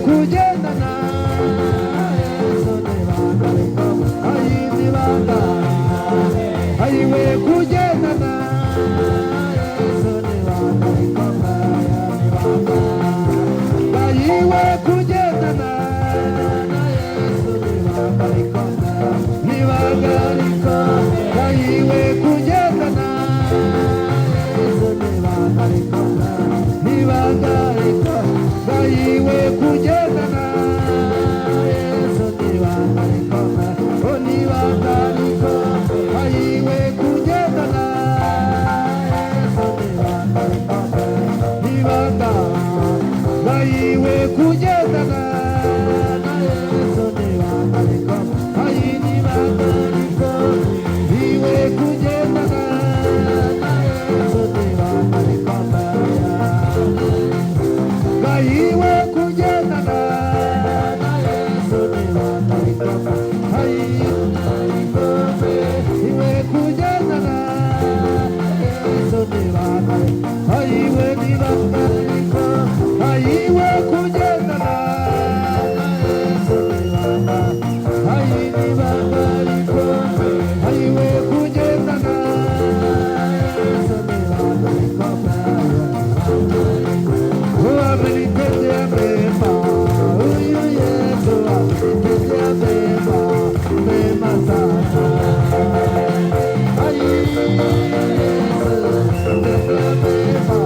Kugendana Yesu nibanga rikomeye, ayi nibanga, ayiwe kugendana Yesu nibanga rikomeye, nibanga, ayiwe kugendana Yesu nibanga rikomeye, nibanga rikomeye, ayiwe kugendana Yesu nibanga rikomeye, nibanga rikomeye, ayiwe kugendana Yesu nibanga rikomeye, oh nibanga rikomeye, ayiwe kugendana Yesu nibanga rikomeye, nibanga, ayiwe kugendana Yesu nibanga rikomeye, ayi nibanga rikomeye, iwe kugendana Yesu nibanga rikomeye, ayiwe kugendana Yesu nibanga rikomeye, ayi rikomeye, iwe kugendana Yesu nibanga, ayiwe nibanga rikomeye, ayiwe kugendana Yesu nibanga, ayi nibanga rikomeye, ayiwe kugendana Yesu nibanga rikomeye. Amenitendea mema, huyu Yesu amenitendea mema, mema sana. Ai, Yesu amenitendea mema,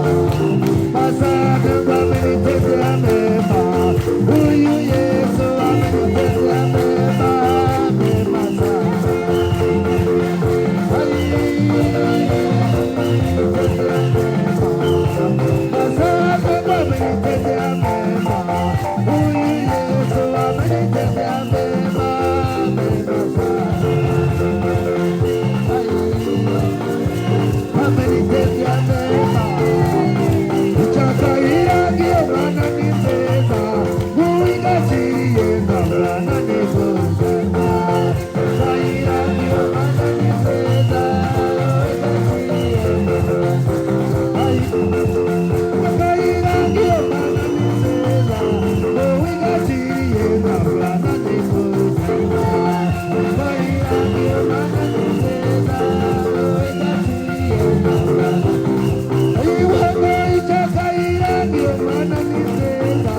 masana amenitendea mema, huyu Yesu amenitendea mema, mema sana. Ai, amenitendea mema, masana amenitendea mema, huyu Yesu amenitendea mema, mema sana. Ai, amenitendea mema. Ichakairagiyo mwana ni meza, muigachiriye ngamwana nikuzana. Kairagiyo mwana ni meza, muigachiriye ngamwana. Ai, kairagiyo mwana ni meza, muigachiriye ngamwana nikuzana. Kairagiyo mwana ni meza, muigachiriye ngamwana. Iwego ichakairagiyo mwana ni meza,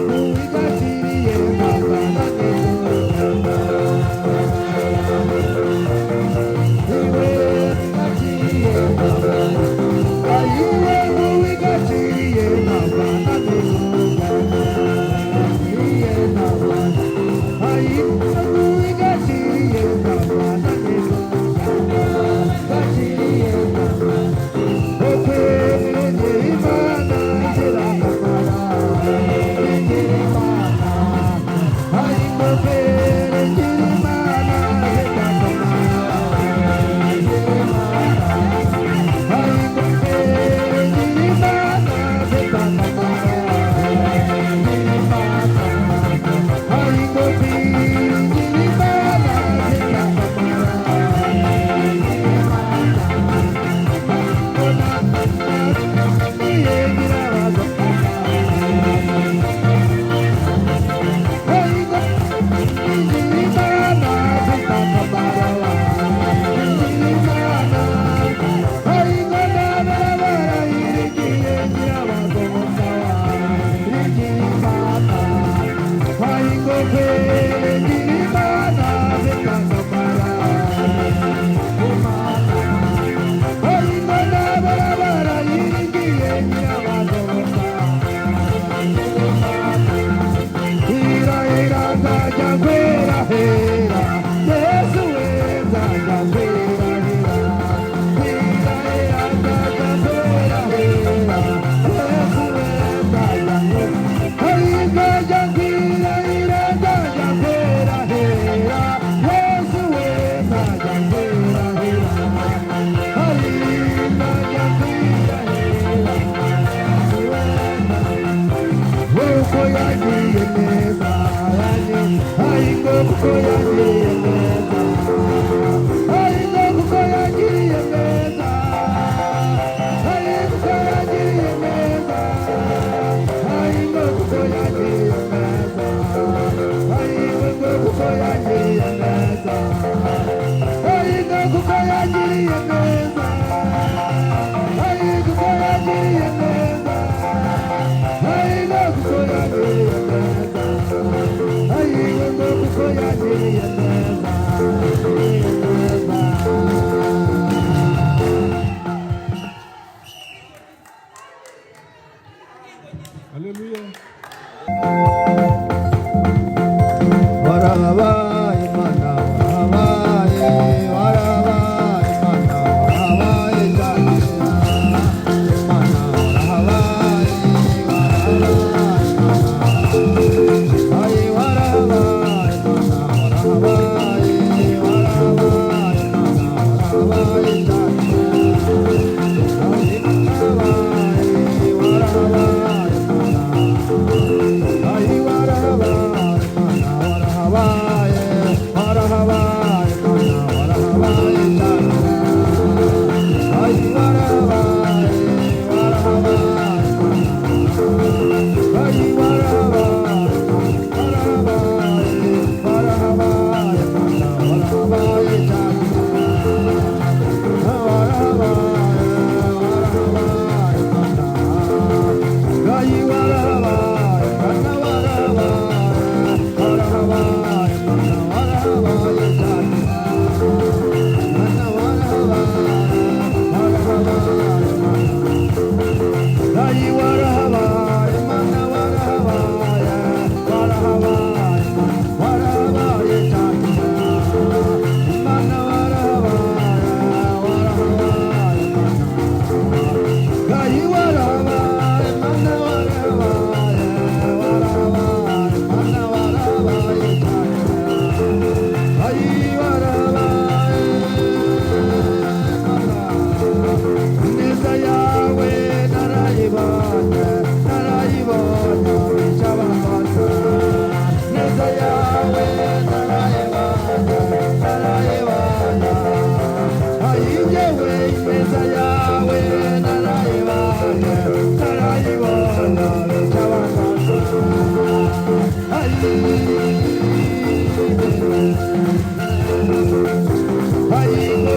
muigachiriye ngamwana nikuzana. Iwe gachiriye ngamwana. Aiwe muigachiriye ngamwana nikuzana. Iye ngamwana. Aiwe muigachiriye ngamwana nikuzana. Gachiriye ngamwana. Okwemereye Imana ingirakamaro, igira Imana. Ayikwemereye Imana ingirakamaro, igira Imana. Ayikwemereye Imana ingirakamaro, igira Imana. Ayikwemereye Imana ingirakamaro, igira Imana. Kuko yagiye neza, ariko kuko yagiye neza, ariko kuko yagiye neza, ariko kuko yagiye neza, ariko kuko yagiye neza. Warabaye Mana, warabaye, warabaye Mana, warabaye cyane. Mana warabaye, warabaye Mana. Ay, warabaye Mana, warabaye, warabaye Mana, warabaye cyane. Ay, warabaye, warabaye Mana. Ay, warabaye Mana, warabaye, warabaye Mana, warabaye cyane. Ay, warabaye, warabaye Mana. Ay, warabaye, warabaye, warabaye Mana, warabaye cyane. Warabaye, warabaye Mana. Ay, warabaye, Mana, warabaye, warabaye Mana, warabaye cyane. Mana, warabaye, warabaye Mana. Ay, warabaye, Mana, warabaye, warabaye, Mana, warabaye cyane. Mana, warabaye, warabaye, Mana. Ay, warabaye, Mana, warabaye, warabaye, Mana, warabaye cyane. Ay, warabaye, Mana. Ineza yawe narayibonye, narayibonye, bicabangoza. Ineza yawe narayibonye, narayibonye. Ay, njyewe ineza yawe narayibonye, narayibonye, bicabangoza. Ay, Ayiko,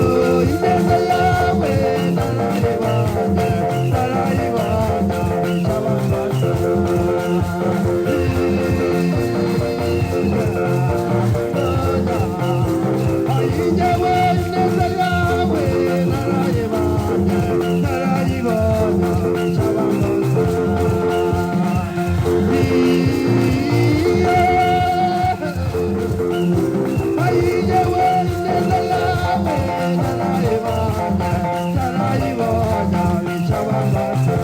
ineza yawe narayibonye, narayibonye, bicabangoza. Ay, njyewe ineza yawe narayibonye, narayibonye, bicabangoza. Ay, njyewe ineza yawe narayibonye, narayibonye, bicabangoza.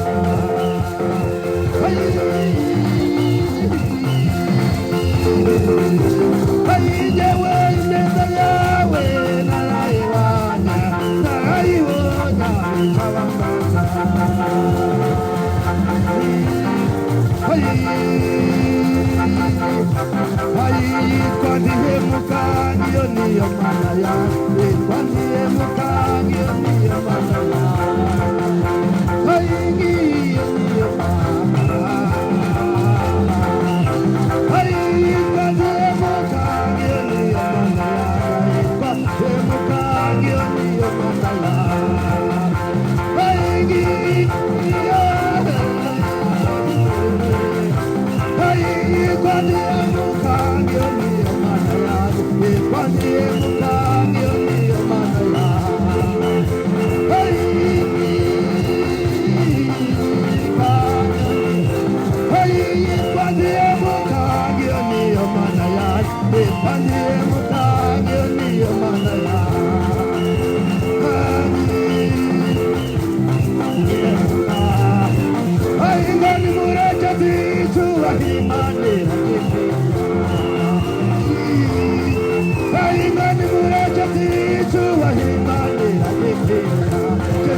Ay, ay, njyewe ineza yawe narayibonye, narayibonye, bicabangoza. Ay, ay, yitwa Ntihemuka, ngiyo niyo Mana ya, yitwa Ntihemuka, ngiyo niyo Mana ya. Ay, ngiyo niyo Mana. Ay, yitwa Ntihemuka, ngiyo niyo Mana ya, yitwa Ntihemuka, ngiyo niyo Mana ya. Ay, ngiyo. Ay, yitwa Ntihemuka, ngiyo niyo Mana ya, yitwa Ntihemuka, ngiyo niyo Mana ya. Ay, ay, yitwa Ntihemuka, ngiyo niyo Mana ya, yitwa Ntihemuka, ngiyo niyo Mana ya. Ay, ngo nimureke tuyicubahe Imana iragikwiye. Ay, ngo nimureke tuyicubahe Imana iragikwiye.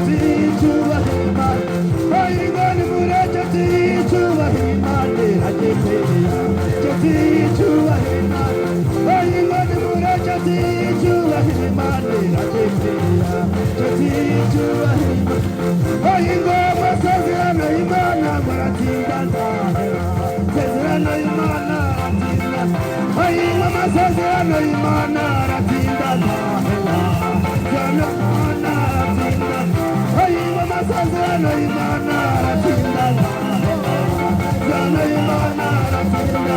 Tuyicubahe Imana. Ay, ngo nimureke tuyicubahe Imana iragikwiye. Tuyicubahe Imana. Ay, ngo nimureke tuyicubahe Imana iragikwiye. Tuyicubahe Imana. Ay, ngo amasezerano y'Imana muratinda ndahera. Sezerano y'Imana aratinda. Ay, ngo amasezerano y'Imana aratinda ndahera. Sezerano y'Imana aratinda. Ay, ngo amasezerano y'Imana aratinda ndahera. Sezerano y'Imana aratinda.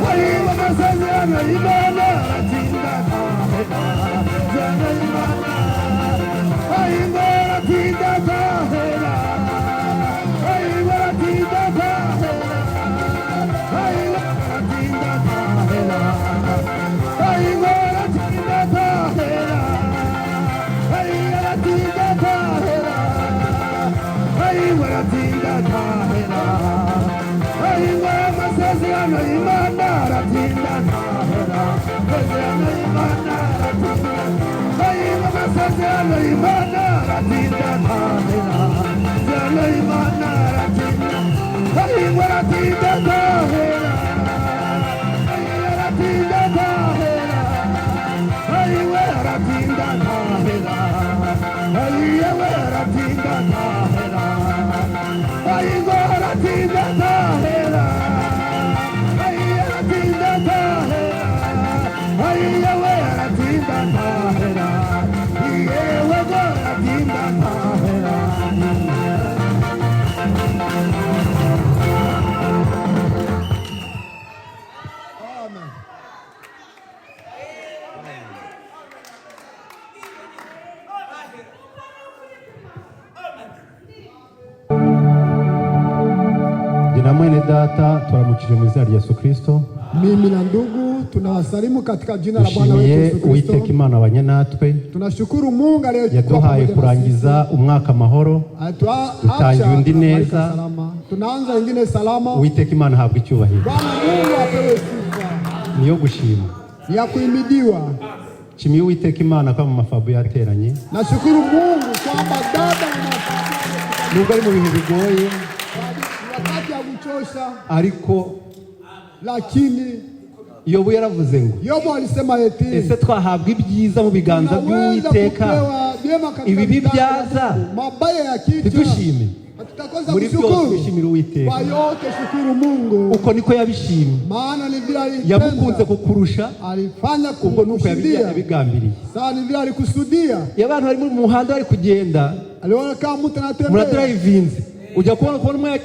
Ay, ngo amasezerano y'Imana aratinda ndahera. Sezerano y'Imana. Ay, ngo aratinda ndahera. Ay, ngo aratinda ndahera. Ay, ngo aratinda ndahera. Jye na mwene data turamukije mu izina rya Yesu Kristo. Mimi na ndugu tunawasalimu katika jina la Bwana wetu Dushimiye Yesu Kristo. Uwiteka Imana wabanye natwe, Tunashukuru Mungu aliyekuwa yaduhaye pamoja na kurangiza umwaka amahoro. sisi. Atuacha Dutangiye undi tunamaliza neza. salama. Tunaanza ingine salama. Uwiteka Imana ahabwa icyubahiro, Bwana Mungu apewe sifa niyo gushima. ya kuhimidiwa. Nshimiye Uwiteka Imana ko mu mafabu yateranye, Nashukuru Mungu kwamba dada na nubwo ari mu bihe bigoye, wakati ya kuchosha, ariko lakini Yobu yaravuze ngo Yobu alisema eti ese twahabwa ibyiza mu biganza tunaweza by'Uwiteka kupewa vyema katika ibibi vitanda vya byaza, Mungu. Mabaya yakicha ntitushime? hatutakosa Muri byose kushukuru. dushimira Uwiteka, Kwa yote shukuru Mungu, uko niko yabishimye, maana ni vile yamukunze alipenda, kukurusha, alifanya ubwo nuko kukushindia, yabigambiriye. sawa ni vile alikusudia. Iyo abantu bari mu muhanda bari kugenda, Aliona kama mtu anatembea muradarayivinze, ujya kubona kubona umwe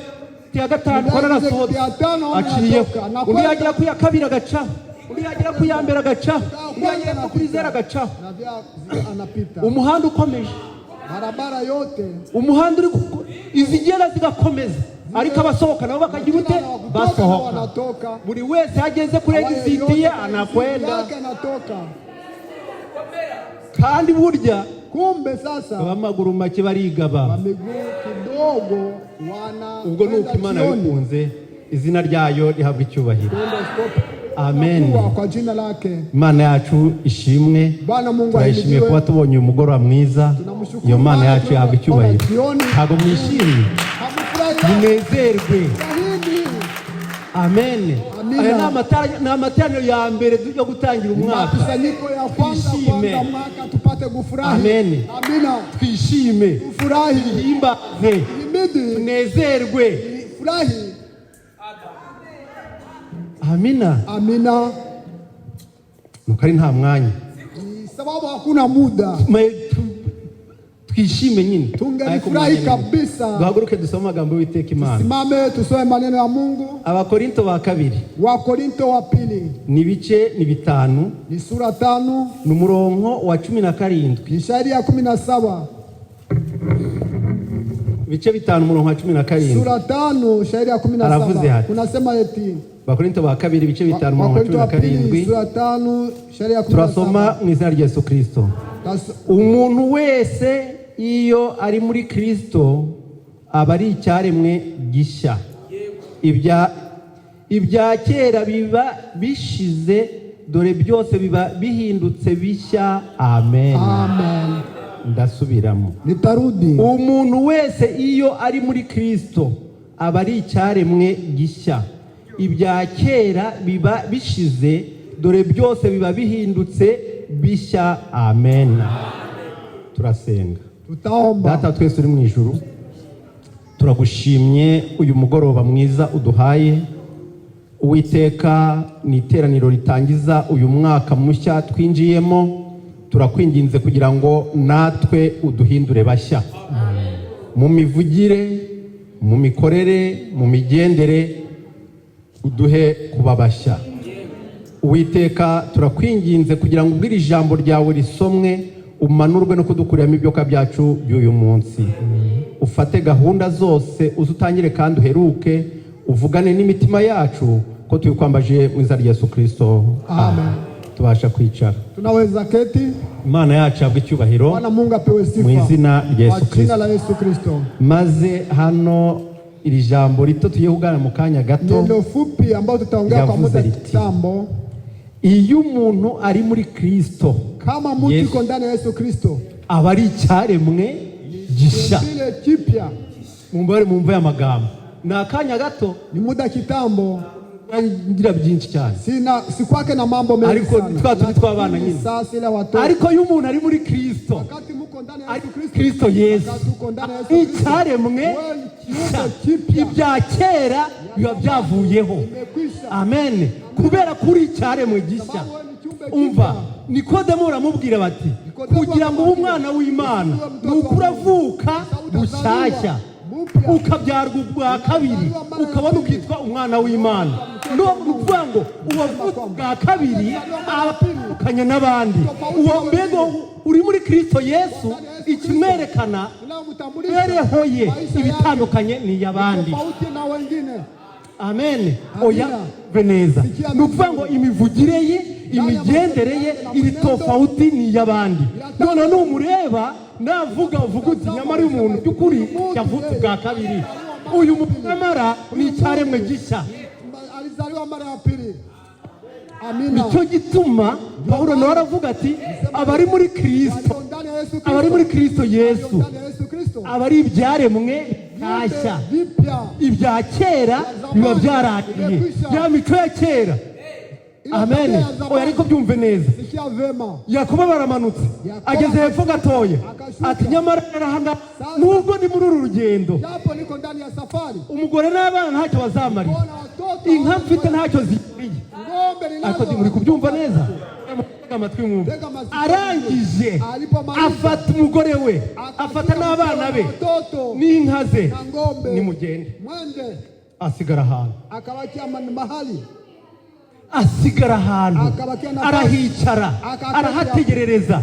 ya gatanu ukabona arasohotse ya tano aciyeho, anatoka na undi kwanza yagera ku ya kabiri agacaho, undi yagera ku ya mbere agacaho, undi yagera no kuri zeru agacaho. na vya anapita Umuhanda ukomeje, barabara yote, umuhanda uri izigera zigakomeza, ariko abasohoka nabo bakagira ute? Kila wa kutoka na Basohoka. wanatoka, Buri wese ageze kuri Awaye exit yote ye kwa anakwenda. exit yake anatoka. Kandi burya Kumbe sasa ab'amaguru make barigaba. wa miguu kidogo wana Ubwo ni uko Imana yabikunze, izina ryayo rihabwa icyubahiro. Amen. Kuwa kwa jina lake. Imana yacu ishimwe. Bwana Mungu Turayishimiye ahimidiwe. kuba tubonye uyu mugoroba mwiza. Tunamshukuru Iyo Mana Bwana yacu yahabwa icyubahiro. jioni. Ntabwo mwishimye? Hamfurahi Munezerwe. Furahini. Amen. Amina. Aya ni amateraniro ya mbere yo gutangira umwaka. Makusanyiko ya kwanza Tuishime. kwanza mwaka tupate kufurahi. Amen. Amina. Twishime, Tufurahi. duhimbaze, Himidi. tunezerwe. Furahi. Amina. Amina. Nuko ari nta mwanya. Ni sababu hakuna muda. Twishime nyine. Ariko Tungelifurahi umwanya ni muto. kabisa. Duhaguruke dusome amagambo y'Uwiteka Imana. Simame tusome maneno ya Mungu. Abakorinto ba kabiri Wakorinto wa pili ni ibice ni 5, ni sura 5, ni umurongo wa 17. ni shairi ya 17. Ibice 5 umurongo wa 17. Sura 5 shairi ya Aravuze 17 hati. kunasema eti Abakorinto ba kabiri ibice 5 umurongo wa Wakorinto wa pili 17, sura 5 shairi ya turasoma 17. mu izina rya Yesu Kristo. Umuntu wese iyo ari muri Kristo aba ari icyaremwe gishya, ibya kera biba bishize, dore byose biba bihindutse bishya. Amen. Amen. Ndasubiramo. Nitarudi. Umuntu wese iyo ari muri Kristo aba ari icyaremwe gishya, ibya kera biba bishize, dore byose biba bihindutse bishya. Amen. Turasenga. Tutaomba. Data twese uri mu ijuru, turagushimye uyu mugoroba mwiza uduhaye. Uwiteka, ni iteraniro ritangiza uyu mwaka mushya twinjiyemo. Turakwinginze kugira ngo natwe uduhindure bashya mu mivugire, mu mikorere, mu migendere, uduhe kuba bashya. Uwiteka, turakwinginze kugira ngo ubwire ijambo ryawe risomwe, umanurwe no kudukuriramo ibyoka byacu by'uyu munsi. Ufate gahunda zose, uze utangire kandi uheruke, uvugane n'imitima yacu, ko tubikwambaje mu izina rya Yesu Kristo. Amen. Tubasha kwicara. Tunaweza keti. Imana yacu yabwa icyubahiro Bwana Mungu apewe sifa. mu izina rya Yesu Kwa jina Kristo. la Yesu Kristo. Maze hano iri jambo rito tugiye kuganira mu kanya gato, Neno fupi ambayo tutaongea kwa Yavuze muda riti, kitambo. iyo umuntu ari muri Kristo Kama mtu Yesu, yuko ndani ya Yesu Kristo, aba ari icyaremwe gishya. vile kipya. Mumbare mumve aya magambo, ni akanya gato, Ni muda kitambo, ngira byinshi cyane, sina si kwake na mambo mengi ariko sana. twa tundi tw'abana Lakini nyine. sasa ile watoto, Ariko iyo umuntu ari muri Kristo, wakati muko ndani ya ari Yesu Kristo, Kristo Yesu, wakati uko ndani ya Yesu Kristo, icyaremwe wewe ni gishya, kiumbe kipya, ibya kera biba byavuyeho. imekwisha. Amen. Kubera ko uri icyaremwe gishya. Sababu wewe ni kiumbe Umva, kipya. Nikodemo uramubwira bati Nikodemo kugira ngo ube umwana w'Imana ni uko uravuka bushyashya, ukabyarwa ubwa kabiri, ukabona ukitwa umwana w'Imana. No ni ukuvuga ngo uwavutse bwa kabiri abatandukanye n'abandi. Uwo mbega uri muri Kristo Yesu, ikimwerekana Inayomtambulisha imibereho ye maisha yake ibitandukanye n'iy'abandi. Tofauti na wengine. Amen. Oya, ve neza. Ni ukuvuga ngo imivugire ye, imigendere ye iri tofauti n'iy'abandi. None numureba navuga, uvuga uti: "Nyamara uyu muntu by'ukuri yavutse bwa kabiri. Uyu muntu nyamara ni icyaremwe gishya." Alizaliwa mara ya pili. Amina. Nicyo gituma Pawulo nawe aravuga ati: "Abari muri Kirisito, Walio ndani ya Yesu Kristo. abari muri Kirisito Yesu, Walio ndani ya Yesu Kristo. aba ari ibyaremwe bishyashya. Vipya. Ibya kera biba byarangiye, ya mico ya kera." Ile Amen. tabia ya zamani. Oya, ariko byumve neza. Sikia vema. Yakobo baramanutse, ageze hepfo gatoya, ati: "Nyamara aha, nubwo ni muri uru rugendo, Japo niko ndani ya safari. umugore n'abana ntacyo bazamarira, Ona watoto. inka mfite ntacyo zikwiye." Ng'ombe ninazo. Ariko muri kubyumva neza? Tega amatwi mwumve. Tega masikio. Arangije Alipomaliza, afata umugore we, afata n'abana be watoto n'inka ze, na ng'ombe. "Nimugende." Mwende. Asigara ahantu. Akabakia mahali. Asigara ahantu. Akabakia nafasi. Arahicara, arahategerereza.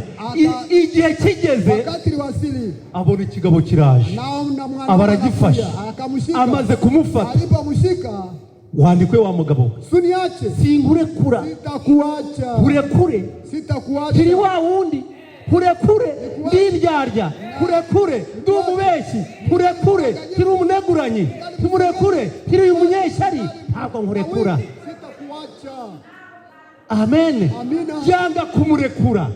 Igihe kigeze, Wakati liwasili, abona ikigabo kiraje, naona mwana aba aragifashe. anakuja, akamshika. Amaze kumufata, Alipomshika, "Wandikwe wa mugabo we, suniache, sinkurekura." Sitakuacha. "Kurekure." Sitakuacha. "Kiri wa wundi, kurekure. Ndi indyarya, kurekure. Ndi umubeshyi, kurekure. Kiri umuneguranyi, tumurekure. Kiri umunyeshyari, ntabwo nkurekura." Sitakuacha. Amen. Amina. Yanga kumurekura.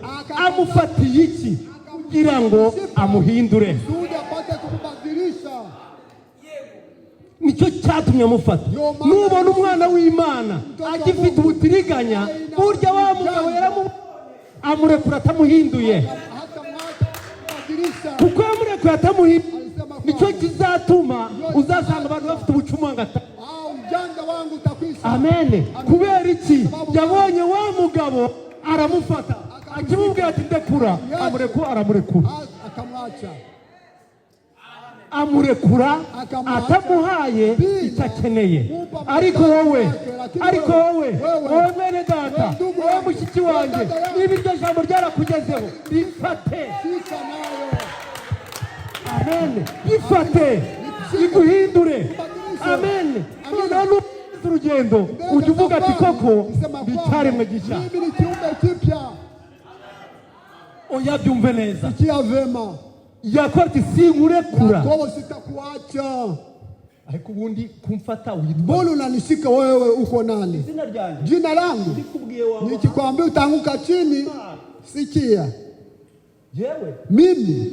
Amufatiye iki? Kugira ngo amuhindure. Kusudi apate kumubadilisha. Nicyo cyatumye amufata. Nubona umwana w'Imana agifite ubutiriganya, burya wa mugabo yaramu amurekura atamuhinduye. Hata mwacha kubadilisha. Kuko yamurekuye atamuhinduye, nicyo kizatuma uzasanga abantu bafite ubucumangata. Ah, ujanja wangu utakwisha. Amen. Kubera iki? Yabonye wa mugabo aramufata, akimubwira ati: "Ndekura," amurekura, aramurekura. Ah, akamwacha. Amurekura atamuhaye icyo akeneye. Ariko wowe, ariko wowe, wowe mwene data, wowe mushiki wanjye, niba iryo jambo ryarakugezeho, rifate. Shika nayo. Amen. Rifate, riguhindure. Amen. Noneho nukomeza urugendo, ujya uvuga ati: "Koko Nisema ni kwamba icyaremwe gishya." mimi ni kiumbe kipya. Oya, byumve neza. Sikia vema. Yakobo ati: "Sinkurekura." Yakobo, sitakuacha. Ariko ubundi kumfata witwa Mbona unanishika wewe, uko nani? Izina ryanjye Jina langu ndikubwiye wawe. Nikikwambia utaanguka chini. Sikia. Yewe Mimi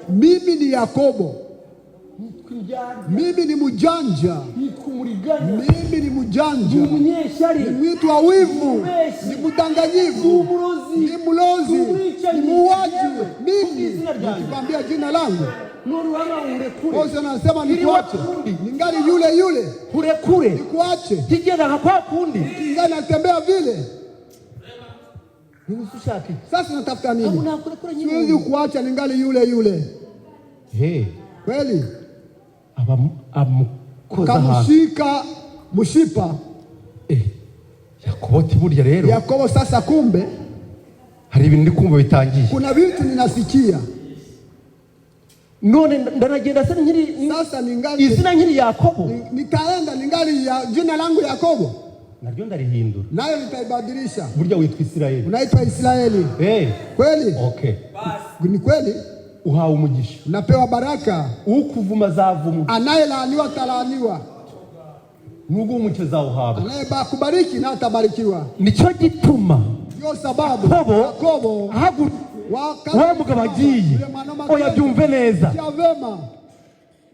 mimi ni Yakobo. Nitwa indyarya. Mimi ni mjanja. Nitwa umuriganya. Mimi ni mjanja. Ni umunyeshyari. Ni mwitu wa wivu. Umubeshyi. Ni mdanganyifu. Ni umurozi. Ni mlozi. Ni umwicanyi. Ni muuaji. Yewe, Mimi izina ryanjye. nikikwambia jina langu, Nuruhama urekure. Wose anasema Ili nikuache. wakundi. Ningali yule yule. Urekure. Nikuache. Kigenda nka kwa kundi. Ningali natembea vile. Niba ushaka iki? Sasa natafuta nini? Ntabwo nakurekura nyine. Siwezi kuacha, ningali yule yule. Hey, Kweli. aba amukoza ahantu. Kamshika mshipa. Eh, Yakobo ati: "Burya rero Yakobo sasa, kumbe hari ibintu ndi kumva bitangiye. Kuna vitu ninasikia. None ndanagenda se nkiri Sasa ningali izina nkiri Yakobo?" Nitaenda ningali ya jina langu Yakobo? "Naryo ndarihindura." Nayo nitaibadilisha. "Burya witwa Isirayeli." Unaitwa Israeli. Eh, Kweli? okay. Ni kweli? "Uhawe umugisha." Unapewa baraka. "Ukuvuma azavumwa." Anayelaaniwa atalaaniwa. "Nubwo umucyo azawuhabwa." Anayekubariki na atabarikiwa. Nicyo gituma Ndio sababu Yakobo Yakobo ahagurutse, wakati wa mugabo agiye. yule mwanaume Oya, byumve neza. Sikia vema.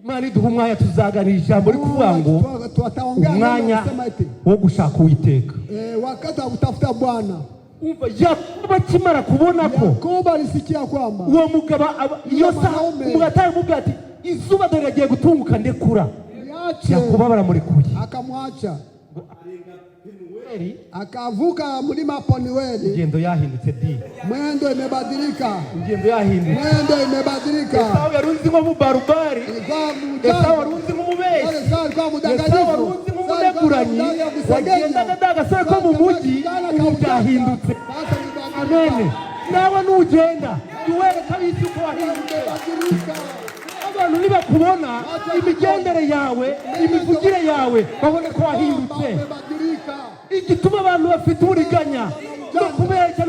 Imana iduha umwanya, tuzaganira ijambo rikuvuga ngo Tutaongea neno umwanya kusema eti wo gushaka Uwiteka. Wakati wa kutafuta Bwana. Umva, Yakobo akimara kubona ko Yakobo alisikia kwamba uwo mugabo iyo saha mwanaume umugabo atamubwira ati: "Izuba dore rigiye gutunguka, ndekura." Niache. Yakobo baramurekuye. Akamwacha, akavuka mlima Penieli. Ingendo yahindutse di. Mwendo imebadilika, Ingendo yahindutse. Mwendo imebadilika. Esawu yari uzi nk'umubarubari. Ilikuwa Esawu mjanja. wari uzi nk'umubeshyi. Esau alikuwa Esawu wari mdanganyifu. uzi. w'umuneguranyi wagendaga nta gasore ko mu mujyi, ubu byahindutse. Sasa Amen. umebadilika. Nawe nugenda, jya uwereka ab'isi uko wahindutse. Umebadilika. Abantu nibakubona, imigendere yawe, imivugire yawe, babone ko wahindutse. Umebadilika. Igituma abantu bafite uburiganya no kubeshya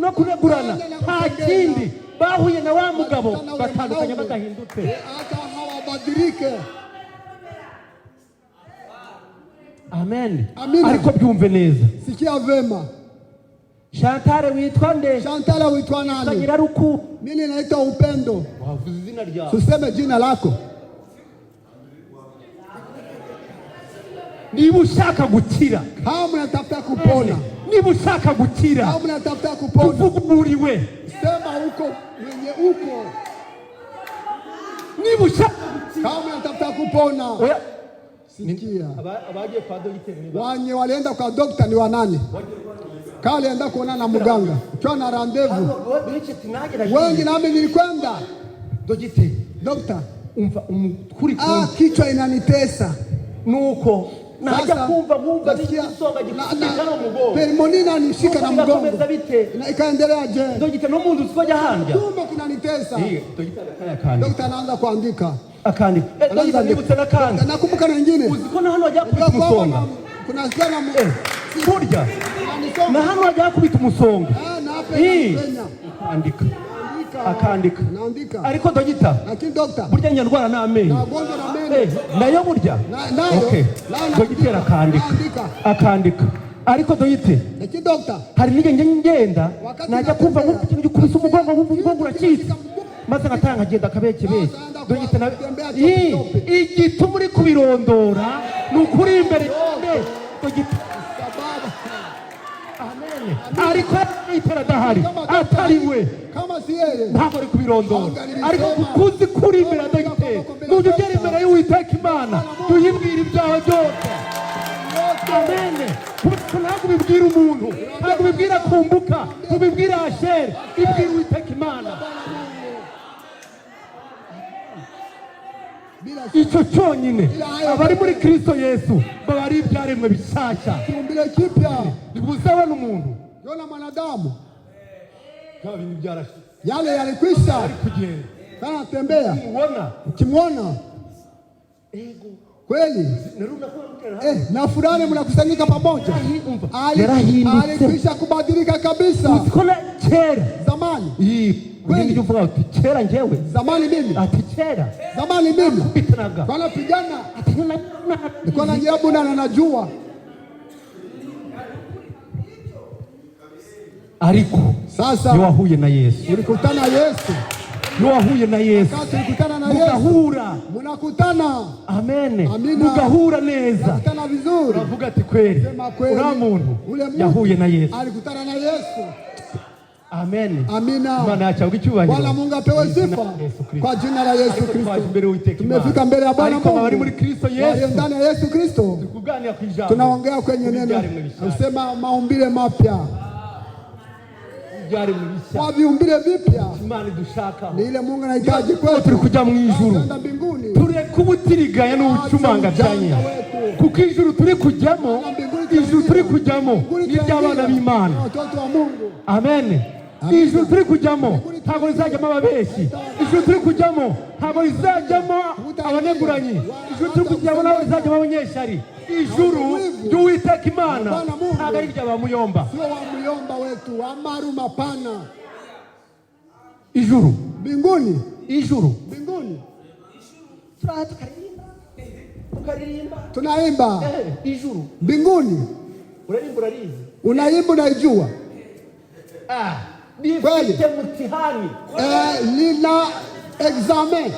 no kunegurana, nta kindi, bahuye na wa mugabo batandukanye badahindutse. Hata hawabadilike. Amen. Amina. Ariko byumve neza. Sikia vema. Shantare, witwa nde? Shantala, uitwa nani? Nyiraruku. Mimi naitwa Upendo. Wavuze izina ryawe. Tuseme jina lako. Niba ushaka gukira, Kama mnatafuta kupona, niba ushaka gukira, kama mnatafuta kupona, uvuguriwe. Sema uko mwenye uko. Niba ushaka Kama mnatafuta kupona, Oya. Sikia. Abagiye kwa dogiteri ni Wanye walienda kwa dokta ni wanani? Kama alienda kuona na muganga ukiwa na rendezvous. Benshi ati nanjye nagiye. Wengi nami nilikwenda. Dogiteri, Dokta, umva umukuri. Ah, kichwa inanitesa. Nuko najya Sasa, kumva nkumva nasikia- igisonga na- gikubita no mu mugongo. Pneumonia inanishika na Nuko mgongo. bigakomeza bite? Na ikaendelea je? Dogiteri, no mu nzu twajya handya. Tumbo kinanitesa. Dogiteri akandika. Dokta anaanza kuandika. Akandika. Anaanza Dogiteri, nibutse n'akandi. Nakumbuka na nyingine. Uzi ko na hano hajya Unajua kubita kwamba umusonga? kuna sikia na Burya inanisonga. na hano hajya kubita umusonga. Ah, na hapa Ii. inanipenya. Akandika. Andika. Akandika. Naandika. Ariko dogita, Lakini dokta, burya nyarwara n'amenyo. nagonjwa na meno. Nayo burya. Nayo. Okay. Nayo Dogiteri akandika. Naandika. Akandika. Ariko dogiteri, Lakini dokta, hari n'igihe njya ngenda, Wakati najya kumva natembea, nkumva ikintu gikubise umugongo, nkumva umugongo uracitse, maze nkataha nkagenda akabekebeke. Dogita nawe, Ii, igituma uri kubirondora ni ukuri imbere cyane dogita. Sababu Amen. Ariko itara adahari, kama dokta atari we, kama si yeye, ntabwo ari kubirondora. Ariko kuko uzi ko uri imbere ya dogiteri, nujya ugera imbere y'Uwiteka Imana, jya uyibwira ibyawe byose. Amen. Kuko ntabwo ubibwira umuntu, ntabwo ubibwira Kumbuka, ubibwira Ashere, ibwira Uwiteka Imana. Bila Icyo cyonyine, abari muri Kristo Yesu baba ari ibyaremwe bishyashya. Kiumbile kipya. Ntibuzabona umuntu. Yona mwanadamu Bya bintu byarashize. Yale yalikwisha. Ari kugenda. Anatembea. Ubona. Ukimwona kweli, na furani mnakusanyika pamoja. Yarahindutse. Alikwisha kubadilika kabisa. Uzi ko na kera. Zamani. Ii, Kweli. ujya uvuga uti kera njyewe. Zamani mimi. Ati kera. Zamani mimi. Kubitanaga. Wanapigana. Ati Nilikuwa na jabu na najua. Ariko Sasa iyo wahuye na Yesu, ulikutana Yesu. Iyo wahuye na Yesu, Wakati ulikutana na Yesu, mugahura. Mnakutana. Amen. Amina. Mugahura neza. Mnakutana vizuri. Uravuga ati kweli, Sema kweli. uriya muntu Ule mtu yahuye na Yesu. alikutana na Yesu. Amen. Amina. Imana yacu ahabwe icyubahiro. Bwana Mungu apewe Mu izina sifa rya Yesu Kristo. kwa jina la Yesu Ariko twaje Kristo. imbere y'Uwiteka Imana. Tumefika mbele ya Bwana Ariko abari Mungu. muri Kristo Walio Yesu, ndani ya Yesu Kristo. kuganira ku ijambo Tunaongea kwenye neno. ibyaremwe bishyashya. Usema maumbile mapya. Ibyaremwe bishya. Kwa viumbile vipya. Imana idushakaho. Ni ile Mungu anahitaji Ko kwetu. turi kujya mu ijuru. Tunaenda mbinguni. Tureke ubutiriganya n'ubucumanga byanya, kuko ijuru turi kujyamo, ijuru turi kujyamo ni iry'abana b'Imana. Watoto wa Mungu. Amen. Ijuru turi kujyamo ntabwo rizajyamo ababeshyi. Ijuru turi kujyamo ntabwo rizajyamo abaneguranyi. Ijuru turi kujyamo ntabwo rizajyamo abanyeshyari. Ijuru ry'Uwiteka Imana ntabwo ari irya ba muyomba. Sio wa muyomba wetu, wa maru mapana. Ijuru. Mbinguni. Ijuru. Mbinguni. Turaha tukaririmba, tukaririmba. Tunaimba. Ijuru. Mbinguni. Urarimba urarizi. Unaimba unaijua. Kweli. Rifite mutihani. Lina examen.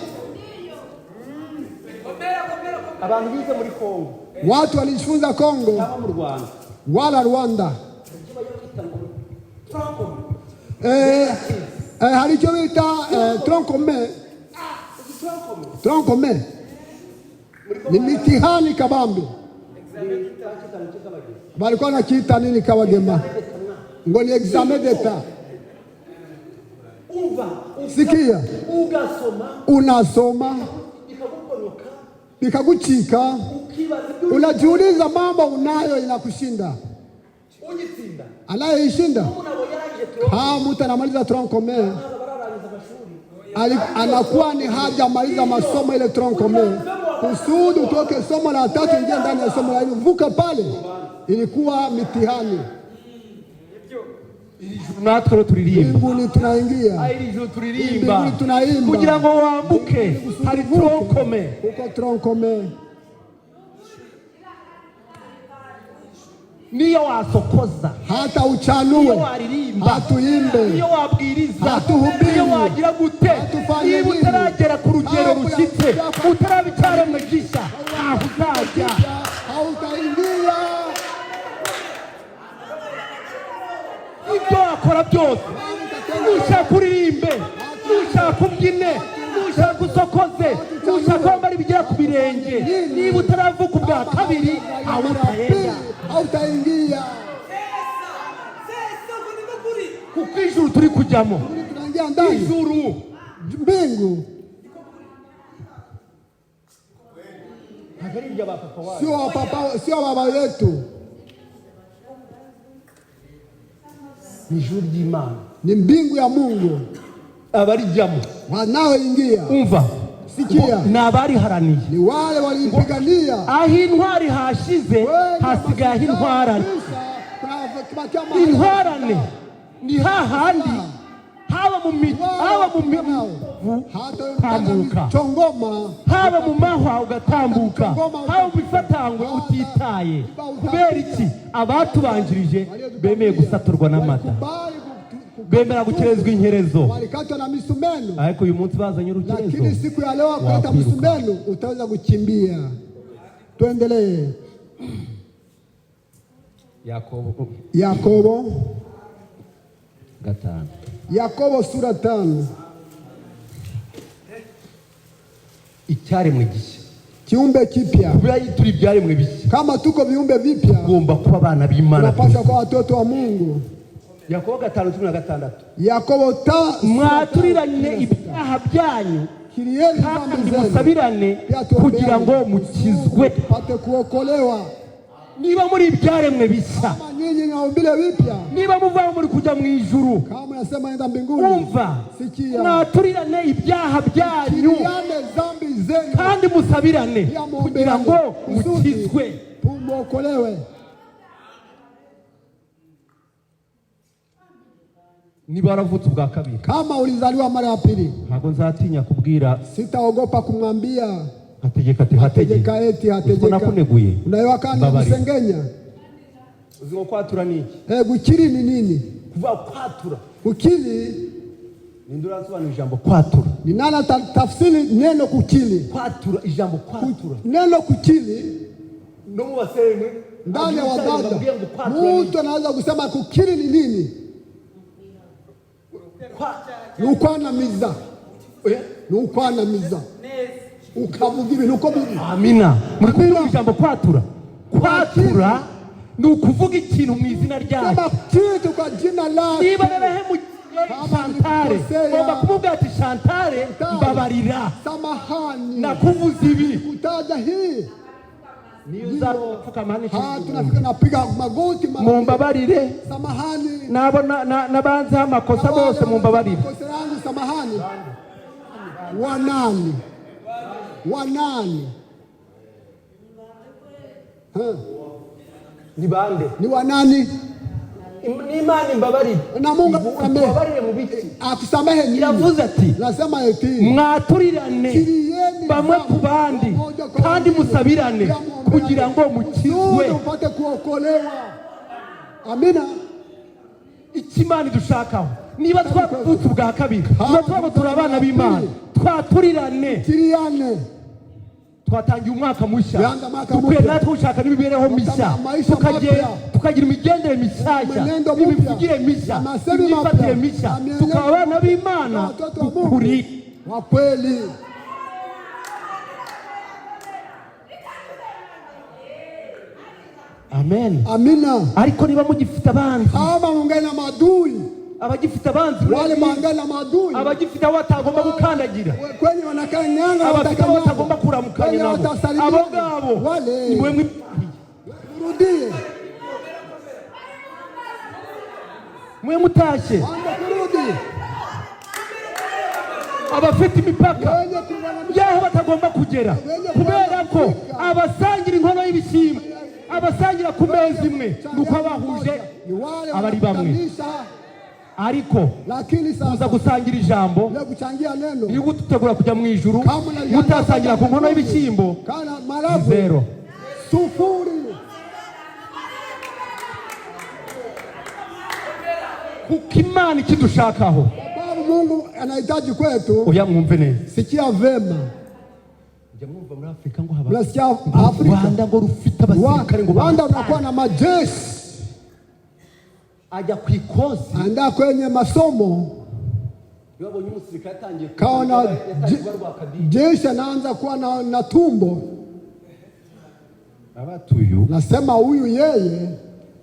Abantu bize muri Kongo Watu walijifunza Kongo cyangwa mu Rwanda, wala Rwanda. Hari icyo bita tronc commun. Tronc commun ni mitihani kabambi. Walikuwa nakiita nini Kabagema? Ngo ni examen d'etat. Umva. Sikia. Ugasoma. Unasoma. Bikagukonoka. Bikagucika, Ukibaza ibyo uri- unajiuliza mambo unayo inakushinda. Ugitsinda Anayeishinda umuntu abo yarangije tronc kama mtu anamaliza tronc commun, ntabwo bararangiza amashuri. Anakuwa ni hajamaliza masomo ile tronc commun, kusudi utoke somo la tatu ingie ndani ya somo la nne, uvuke pale, ilikuwa mitihani. Iri juru natwe rero turirimba. Mbinguni tunaingia, Iri juru turirimba mbinguni tunaimba kugira ngo wambuke kusudi hari uvuke, tronc commun. Huko tronc commun. Niyo wasokoza, Hata niyo uchanue, waririmba, hatuimbe, niyo wabwiriza, Hatuhubiri. niyo wagira gute, Hatufanye niba nini. utaragera ku rugero Hapo rushyitse, utaraba icyaremwe gishya, ntaho uzajya. Hautaingia. Ibyo wakora byose, nushaka uririmbe, nushaka ubyine, nushaka usokoze, nushaka wambara ibigera ku birenge, niba utaravuka ubwa kabiri aho utagenda. Hautaingia. Kuko ijuru turi kujyamo, Tunaingia ndani ijuru mbingu, ntabwo ari irya ba papa wacu. Sio wa papa, sio baba yetu, Ni ijuru ry'Imana. Ni mbingu ya Mungu. Abarijyamo, Wanaoingia, umva, sikia, ni abariharaniye. Ni wale waliipigania. Aho intwari hashize hasigaye aho intwarane. Intwarane ni hahandi haba mu haba mu tambuka, Chongoma, haba mu mahwa ugatambuka, haba mu mifatangwe utitaye. Kubera iki? Abatubanjirije bemeye gusaturwa n'amata, walikubali bemera gukerezwa inkerezo, walikatwa na misumeno, ariko uyu munsi bazanye urukerezo, lakini siku ya leo wakuleta wakwiruka. msumeno utaweza kukimbia. Tuendelee. Yakobo Yakobo, 5. Yakobo sura 5. Icyaremwe gishya, Kiumbe kipya. Kubera turi ibyaremwe bishya, Kama tuko viumbe vipya, tugomba kuba abana b'Imana. tunapaswa kuwa watoto wa Mungu. Yakobo 5:16. Yakobo ta Mwaturirane ibyaha byanyu kirieni dhambi kandi zenu, musabirane pia tuombeane kugira ngo mukizwe. tupate kuokolewa. Niba muri ibyaremwe bishya, Kama nyinyi ni maumbile vipya, niba muva muri kujya mu ijuru, kama nasema enda mbinguni, umva, sikia, mwaturirane ibyaha byanyu kiriane dhambi zenu, kandi musabirane pia kugira muombeane ngo kusudi mukizwe. muokolewe. Niba waravutse ubwa kabiri, Kama ulizaliwa mara ya pili, ntabwo nzatinya kubwira sitaogopa kumwambia hategeka ati hategeka Hategeka eti utwo hategeka. nakuneguye. Unaiwa kani Mbabarira. kusengenya. Uzi ngo kwatura ni iki? Gukiri ni nini? Kuvuga kwatura, Kukili ninde urasobanura ijambo kwatura? ni nani tafsiri neno kukili? Kwatura, ijambo kwatura, Neno kukili no mu baseremwe ndani ya wadada, bambwiye ngo kwatura ni mtu anaweza kusema kukili ni nini? Kwa Ni ukwanamiza, Eh? ni ukwanamiza, ukavuga ibintu uko biri. Amina, muri Amina. kuvuga ijambo kwatura. Kwatura ni ukuvuga ikintu mu izina ryayo. Sema kitu kwa jina lake. Niba narahemukiye Shantare, ngomba kumubwira ati: "Shantare, mbabarira, Samahani, nakuvuze ibi." kutaja hii. Niyo uzapfukama Ha, tunafika napiga magoti mara mbili. mumbabarire. Samahani. Nabo n'abanziho amakosa bose mumbabarire. Makosa yangu samahani. Wanani? Wanani? Ha, Ni bande? Ni wanani? N'Imana imbabarire. Na Mungu akusamehe. Tubabarire mu biki? Akusamehe nini? Iravuze ati: Nasema eti "Mwaturirane kirieni bamwe dhambi ku bandi wamoja kwa kandi wengine, musabirane pia muombeane, kugira ngo mukizwe." kusudi upate kuokolewa. Amina. Icyo Imana idushakaho, niba twavutse ubwa kabiri, niba tuba turi abana b'Imana, twaturirane. Kiriane. Twatangiye umwaka mushya. Tuanza mwaka Dukwiye mpya. natwe gushaka n'imibereho mishya, Maisha mapya. tukagira imigendere mishyashya, Mwenendo mpya. imivugire mishya, Na masemi imyifatire mapya. mishya, Na mienendo tukaba abana b'Imana Watoto wa Mungu ukuri. wa kweli. Amen. Amina. Ariko niba mugifite abanzi, Kama mungali na maadui, Abagifite abanzi, Wale maangana maadui, abagifite aho batagomba gukandagira, kwenye wanakanyanga, abafite aho batagomba kuramukanya kwenye nabo, watasalimia. Abo ngabo Wale ni mwe mrudie, mwe mutashye, anza kurudi abafite imipaka wenye kuwana y'aho batagomba kugera, kubera ko abasangira inkono y'ibishyimbo, abasangira ku meza imwe, ni uko bahuje ni wale abari bamwe. Wanakutanisha, Ariko lakini kuza sasa gusangira ijambo leo kuchangia neno iyo gutegura kujya mu ijuru kama unajiandaa mutasangira ku nkono y'ibishyimbo, kana maravu zero. Sufuri. Kuko Imana ikidushakaho, Sababu Mungu anahitaji kwetu. Oya, mwumve neza. Sikia vema. Njya mwumva muri Afurika ngo haba Mnasikia ngo Afrika, Rwanda ngo rufite abasirikare ngo Rwanda unakuwa na majeshi. Ajya ku ikosi, Andaa kwenye masomo, iyo babonye umusirikare atangiye kaona yatangiye kuba rwakadiri, jeshi anaanza kuwa na tumbo, abatuyu nasema huyu yeye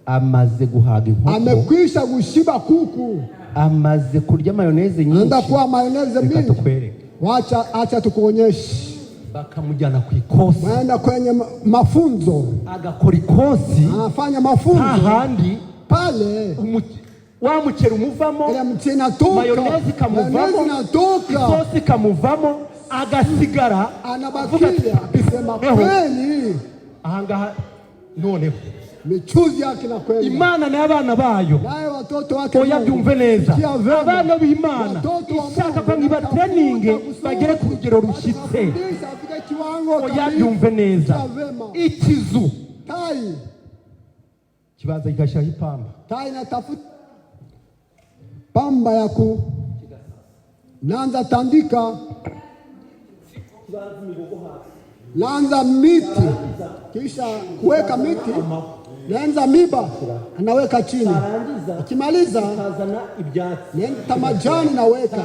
amaze guhaga inkoko, amekwisha kushiba kuku, amaze kurya mayoneze anaenda nyinshi, kuwa mayoneze reka mingi. tukwereke. Wacha, acha tukuonyeshe. Bakamujyana ku ikosi, Waenda kwenye mafunzo, agakora ikosi, anafanya mafunzo hahandi pale, wa muceri umuvamo, ile mchi inatoka, mayoneze ikamuvamo, mayoneze inatoka, isosi ikamuvamo, agasigara avuga ati, anabakia akisema "Noneho, kweli ahangaha noneho michuzi yake na kweli Imana n'abana bayo, naye watoto wake oya, Mungu. byumve neza, Sikia vema. abana b'Imana Watoto wa ishaka Mungu ko niba training wanatafuta bagere ku rugero rushyitse. Watafundisha afike kiwango Oya, kamili. byumve neza. Sikia vema. Ikizu Tai kibanza kigashyiraho ipamba, tai natafuta pamba ya ku naanza tandika, naanza miti, kisha kuweka miti, naanza miba anaweka chini, akimaliza ikazana ibyatsi, nenda majani naweka,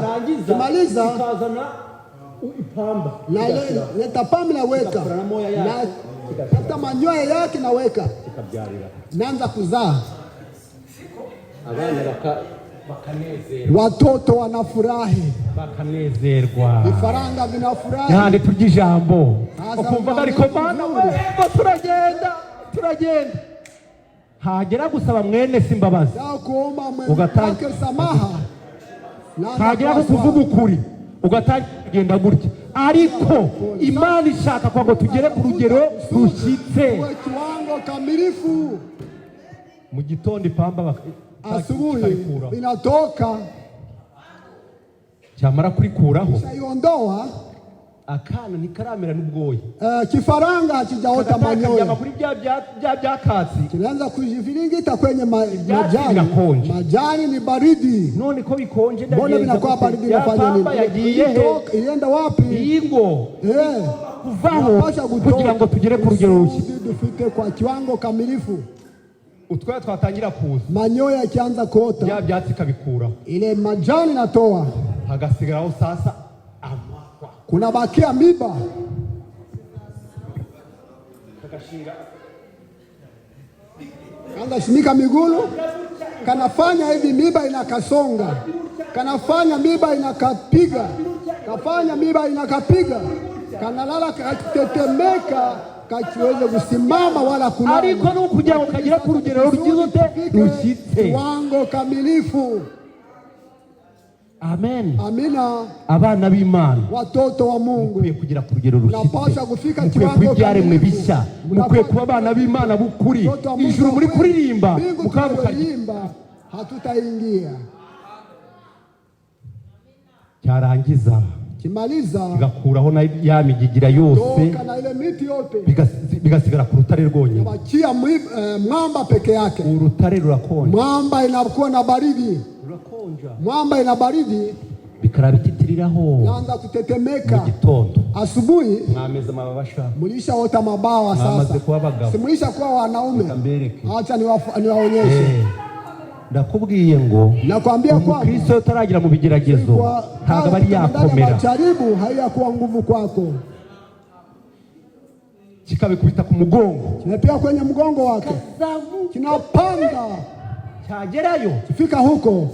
kimaliza ikazana ipamba, leta pamba naweka, na hata manyoya yake naweka, kikabyarira naanza kuzaa, abana bakanezerwa, watoto wanafurahi, bakanezerwa, vifaranga vinafurahi. Yandi turya ijambo, Sasa ukumva ariko Mana we, ngo turagenda turagenda, hagera gusaba mwene si imbabazi, Yao kuomba Ugatangira. mwenzake samaha, naanza hagera ko kuwaswa. kuvuga ukuri, ugatangira kugenda gutya, ariko Imana ishaka kugira ngo tugere ku rugero rushyitse. Kuwe kiwango kamilifu. Mu gitondo ipamba Asubuhi ikarikuraho, inatoka, cyamara kurikuraho, iondoa akana ntikaramera n'ubwoya, kifaranga hakijaota kagatangira manyoya, karyama kuri bya bya byakatsi, kinaanza kujiviringita kwenye Ibyatsi majani. birakonje. Majani ni baridi, None ko bikonje, mbona ndagenza vinakuwa gute? baridi? Ya Inafanya pamba nini? yagiye he? Ilienda wapi? Iyi ngo kuvaho Inapasha kutoka kugira ngo tugere ku rugero rushyitse. kusudi tufike kwa kiwango kamilifu. Utwoya twatangira kuza, Manyoya ikianza kuota, bya byatsi ikabikuraho, ile majani natoa, hagasigaraho sasa amahwa, kunabakia miba, kagashinga, kaanza shimika migulu, kanafanya hivi, miba inakasonga, kanafanya miba inakapiga, kafanya miba inakapiga, kanalala katetemeka, kachiweze kusimama wala kulala. Ariko ni ukugira ngo kagere ku rugero rugize ute? Tufike Rushyitse. kiwango kamilifu. Amen. Amina. Abana b'Imana, Watoto wa Mungu, mukwiye kugera ku rugero rushyitse, Mnapaswa kufika mukwiye kuba kiwango ibyaremwe kamilifu. bishya, mukwiye kuba abana b'Imana b'ukuri. Watoto wa Mungu Ijuru muri wa kweli, kuririmba mbingu mukaba mukarya, tunayoimba hatutaingia. cyarangiza Kimaliza kigakuraho na ya migigira yose, toka na ile miti yote, bigasigara ku rutare rwonyine. Wachia mwamba peke yake. Urutare rurakonja, Mwamba inakuwa na baridi, rurakonja, mwamba ina baridi, bikarabititiriraho. naanza Mu kutetemeka. gitondo Asubuhi mwameze amababa sha, mlishaota mabawa Mwamaze sasa, kuba abagabo. si mlisha kuwa wanaume? Reka mbereke. Acha niwaonyeshe. Ndakubwiye ngo Nakwambia kwamba umukristo iyo utaragera mu bigeragezo kwa ntabwo aba ari ndani ya yakomera, majaribu haiyakuwa nguvu kwako, kikabikubita ku mugongo, kinapia kwenye mgongo wake, kinapanda cyagerayo kifika huko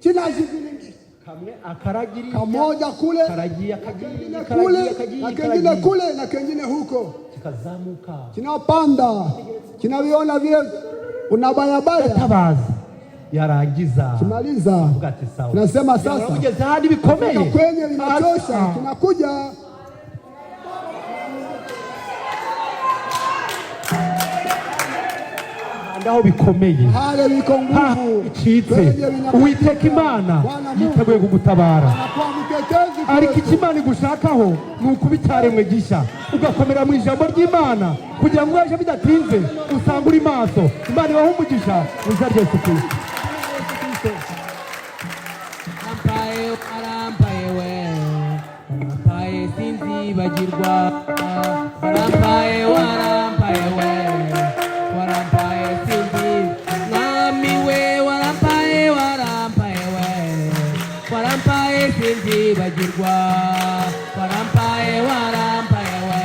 Kinajiviringisha Kamwe akaragira kamoja kule, karagiye akagiye kengine karagiye kule akagiye na kengine karagiye kule na kengine huko, kikazamuka kinapanda, kinaviona vile unabayabaya, tabaza yarangiza kimaliza avuga ati sawa. Tunasema sasa Kugeza ahandi bikomeye fika kwenye vinachosha, Ah. kinakuja. Ahandi aho bikomeye Hale viko Ha, nguvu icitse kwenye vinakatika. Uwiteka Imana Bwana Mungu yiteguye kugutabara. anakuwa mtetezi Ariko kwetu. icyo Imana igushakaho ni ukuba icyaremwe gishya, ugakomera mu ijambo ry'Imana kugira ngo ejo bidatinze usange uri maso. Imana ibahe umugisha mu izina rya Yesu Kristo. Warampaye, warampaye we, warampaye sinzibagirwa. Warampaye, warampaye we, warampaye sinzi mwami we. Warampaye, warampaye we, warampaye sinzibagirwa. Warampaye, warampaye we,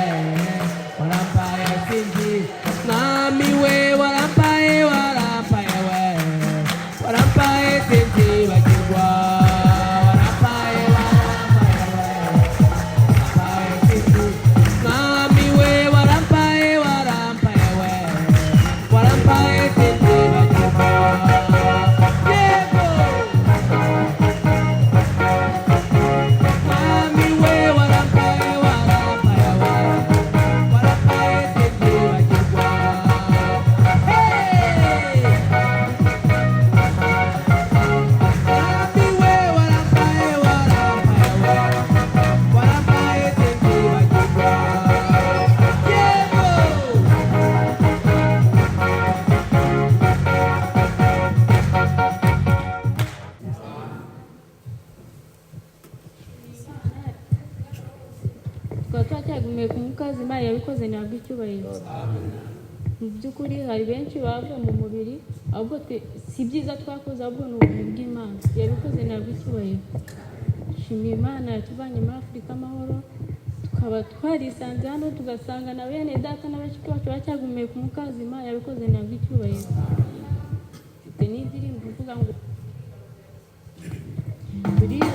warampaye sinzi mwami we. Warampaye, warampaye we, warampaye sinzibagirwa. Warampaye, warampaye we, warampaye sinzi mwami we. Warampaye, warampaye we, warampaye sinzibagirwa. Yego mwami we, warampaye, warampaye we, warampaye sinzibagirwa. Hey! Mwami we, warampaye, warampaye we, warampaye sinzibagirwa. Yego! Tukaba twacyagumiye ku mukazi. Imana yabikoze ntabwo icyubahiro. Mu by'ukuri hari benshi bavuye mu mubiri, ahubwo twe si byiza twakoze, ahubwo ni ubuntu bw'Imana yabikoze ntabwo icyubahiro. Shimiye Imana yatuvanye muri Afurika amahoro, tukaba twarisanze hano, tugasanga na bene data na bashiki bacu bacyagumiye ku mukazi. Imana yabikoze ntabwo icyubahiro. Mfite n'indirimbo ivuga ngo buriya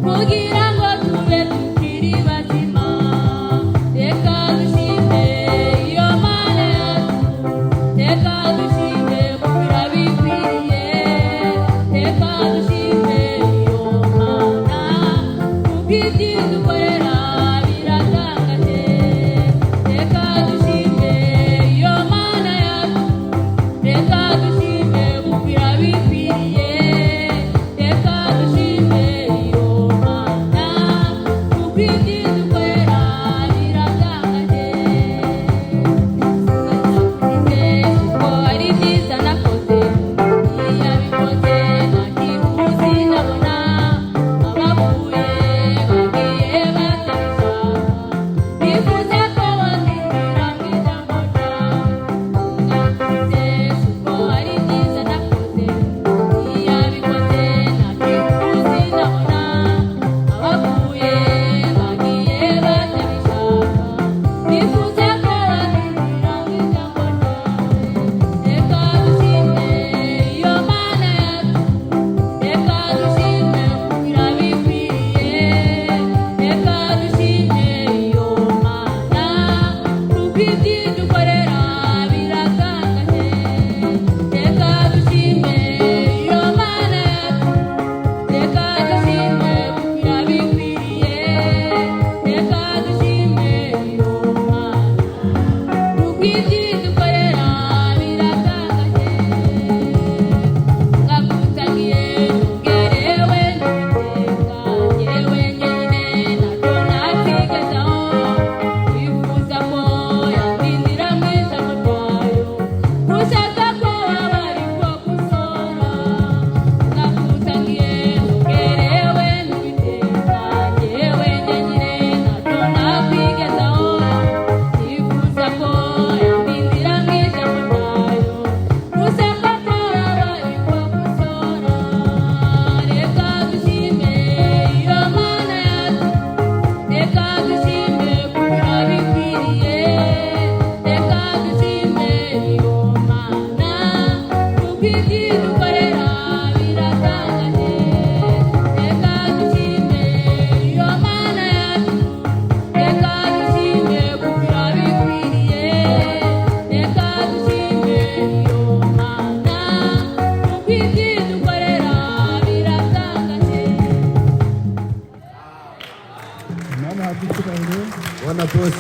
kugira ngo tube tukiri bazima, reka dushime iyo Mana yacu, reka dushime kugira bikwiriye, reka dushime iyo Mana kubw'ibyidukorera biratangaje, reka dushime iyo Mana yacu, reka dushime kugira bikwiriye, reka dushime iyo Mana kubw'ibyidukorera biratangaje. Kuko ari byiza nakoze, iyabikoze nta kibuzi nabona, abapfuye bagiye batabishaka, bifuza ko bandindira mu ijambo ryawe. Kuko ari byiza nakoze, iyabikoze nta kibuzi nabona, abapfuye bagiye batabishaka, bifuza ko bandindira mu ijambo ryawe. Reka dushime iyo Mana yacu, reka dushime kugira bikwiriye, reka dushime iyo Mana kubw'ibyidukorera biratangaje, reka dushime iyo Mana yacu, reka dushime kugira bikwiriye, reka dushime iyo Mana kubw'ibyidukorera biratangaje. Ngakutagiye ngerewe nditeka ngewe nyine ntacyo nakwigezaho, wifuza ko yandindira mu ijambo ryayo.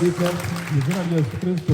Kabisa Mu izina rya Yesu Kristo.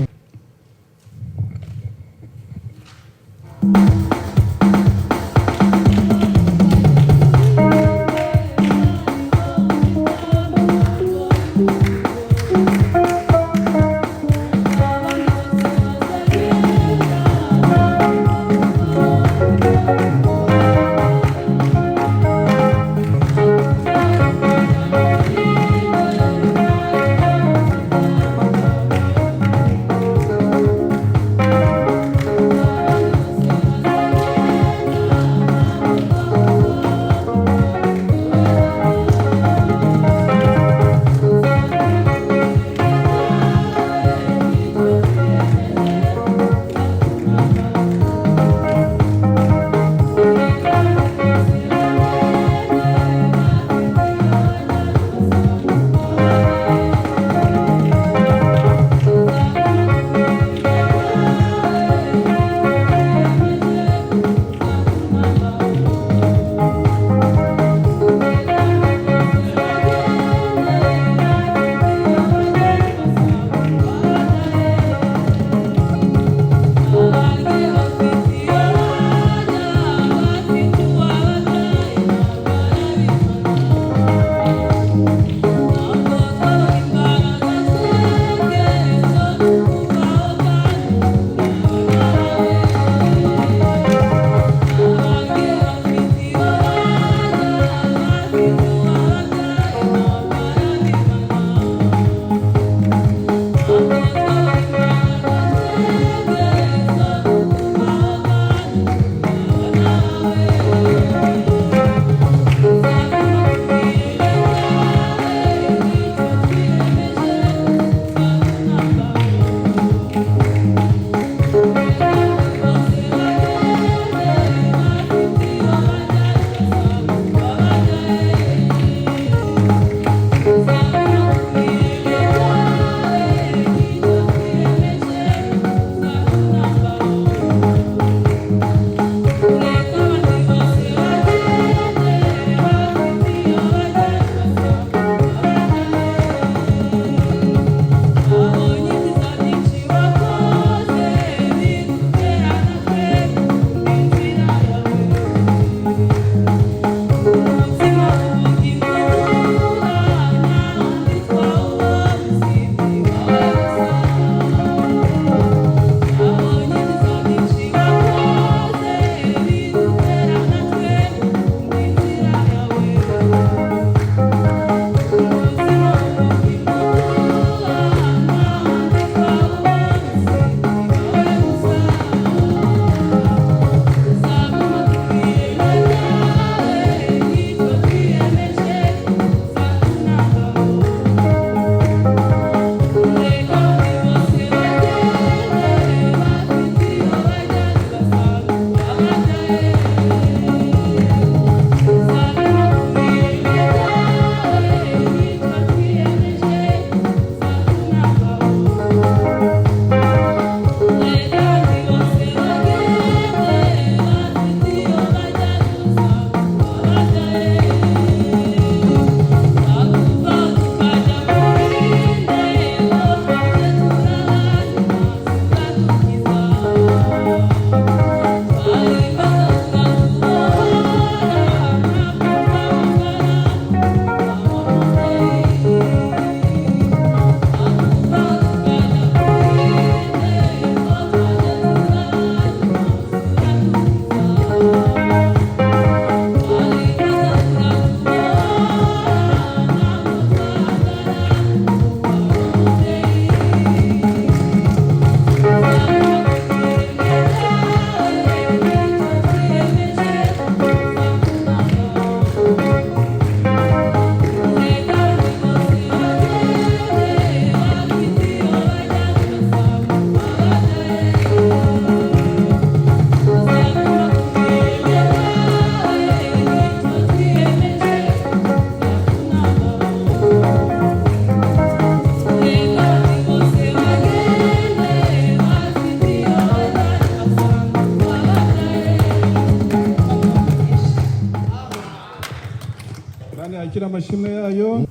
Imana yakira amashimwe yayo.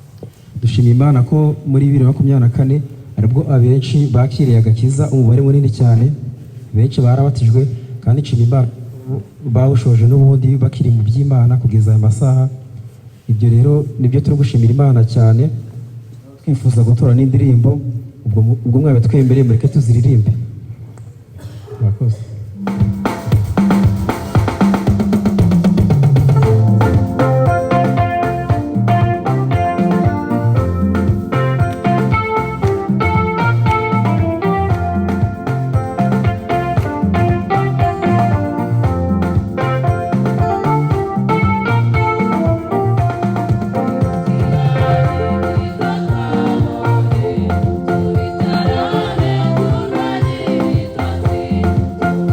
Dushima Imana ko muri 2024 Aribwo abenshi bakiriye agakiza, umubare munini cyane, benshi barabatijwe, kandi nshima Imana bawushoje n'ubundi bakiri mu by'Imana kugeza aya masaha. Ibyo rero nibyo turi gushimira Imana cyane, twifuza gutora n'indirimbo. Ubwo mwabitwemereye, mureke tuziririmbe. Murakoze. Thank you.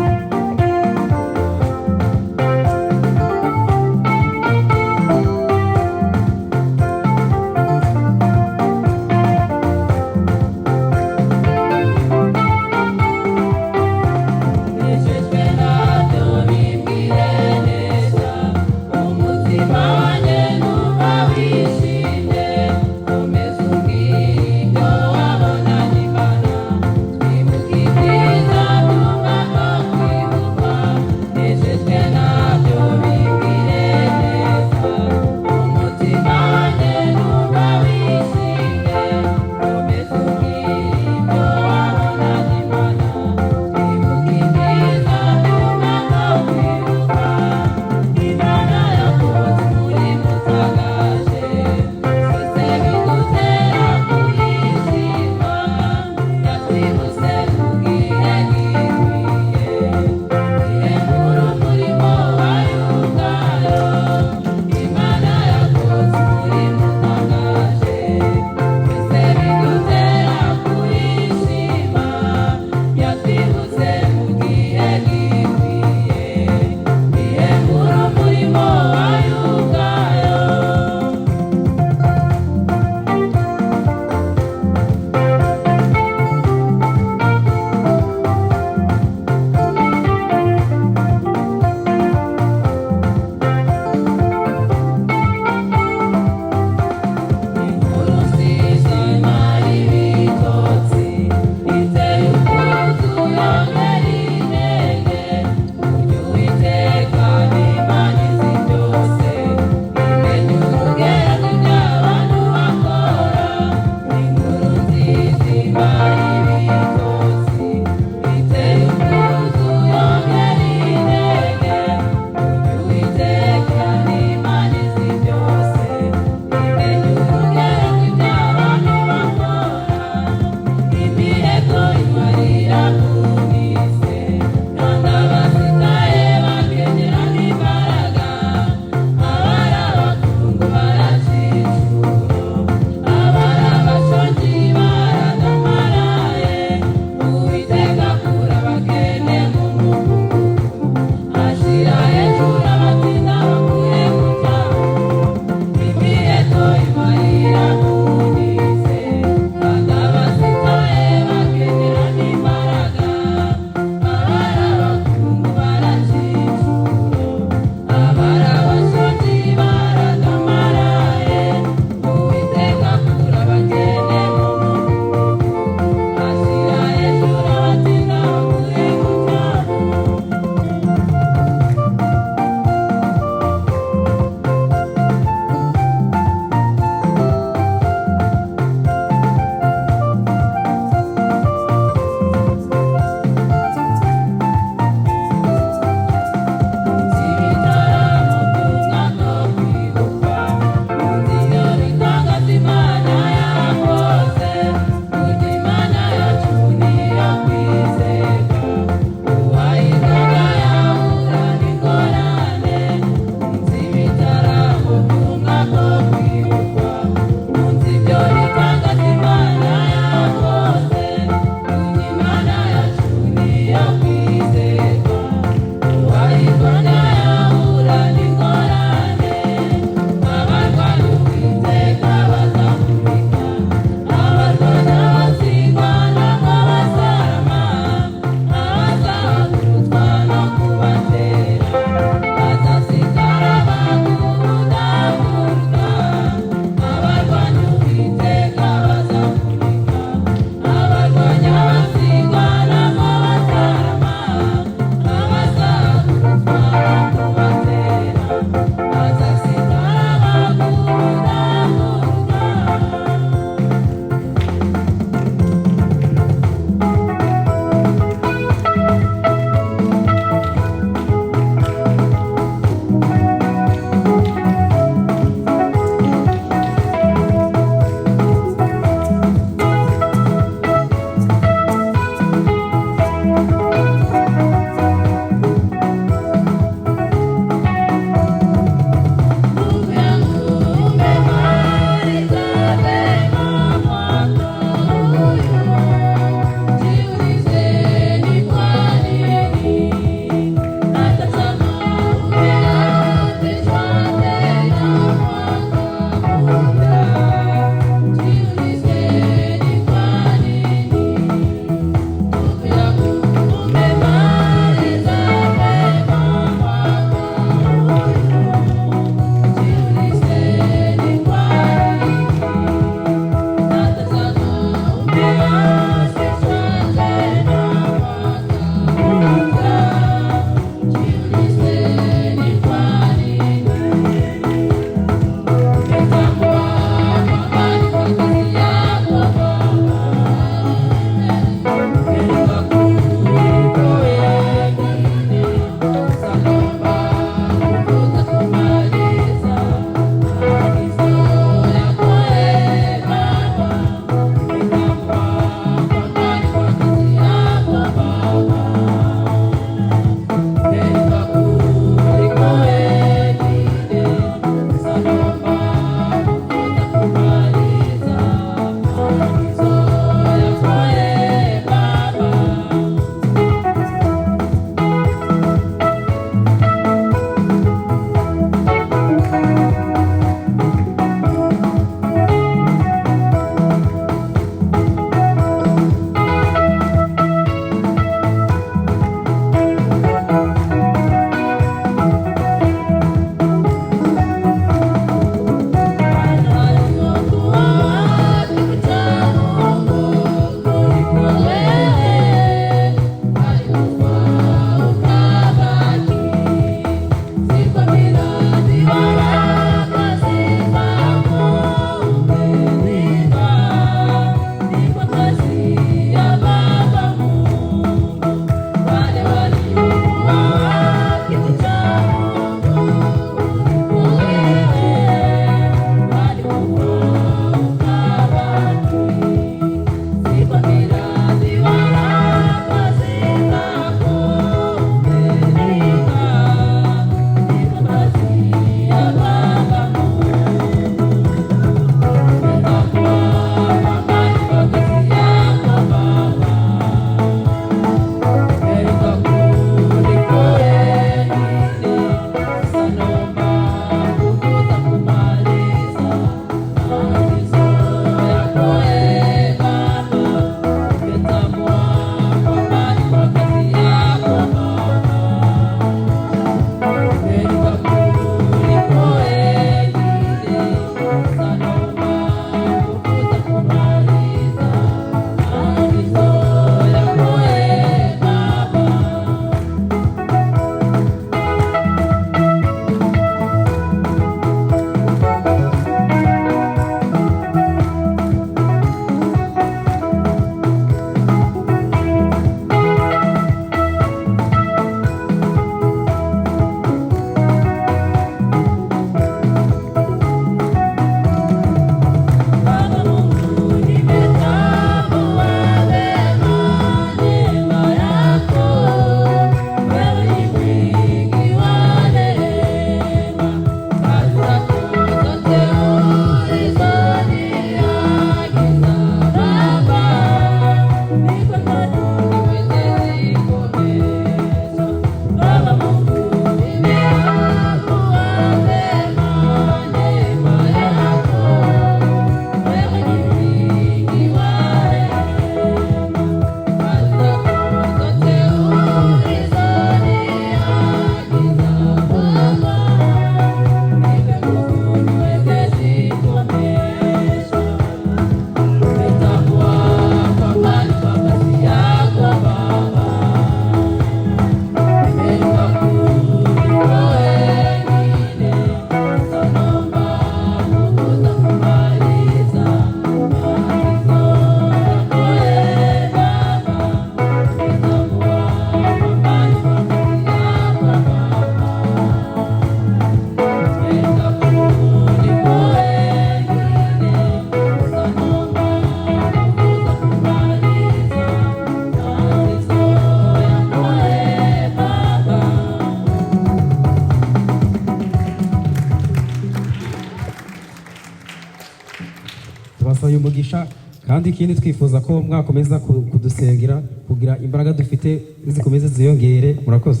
Tubasabiye umugisha, kandi ikindi twifuza ko mwakomeza kudusengera kugira imbaraga dufite zikomeze ziyongere. Murakoze.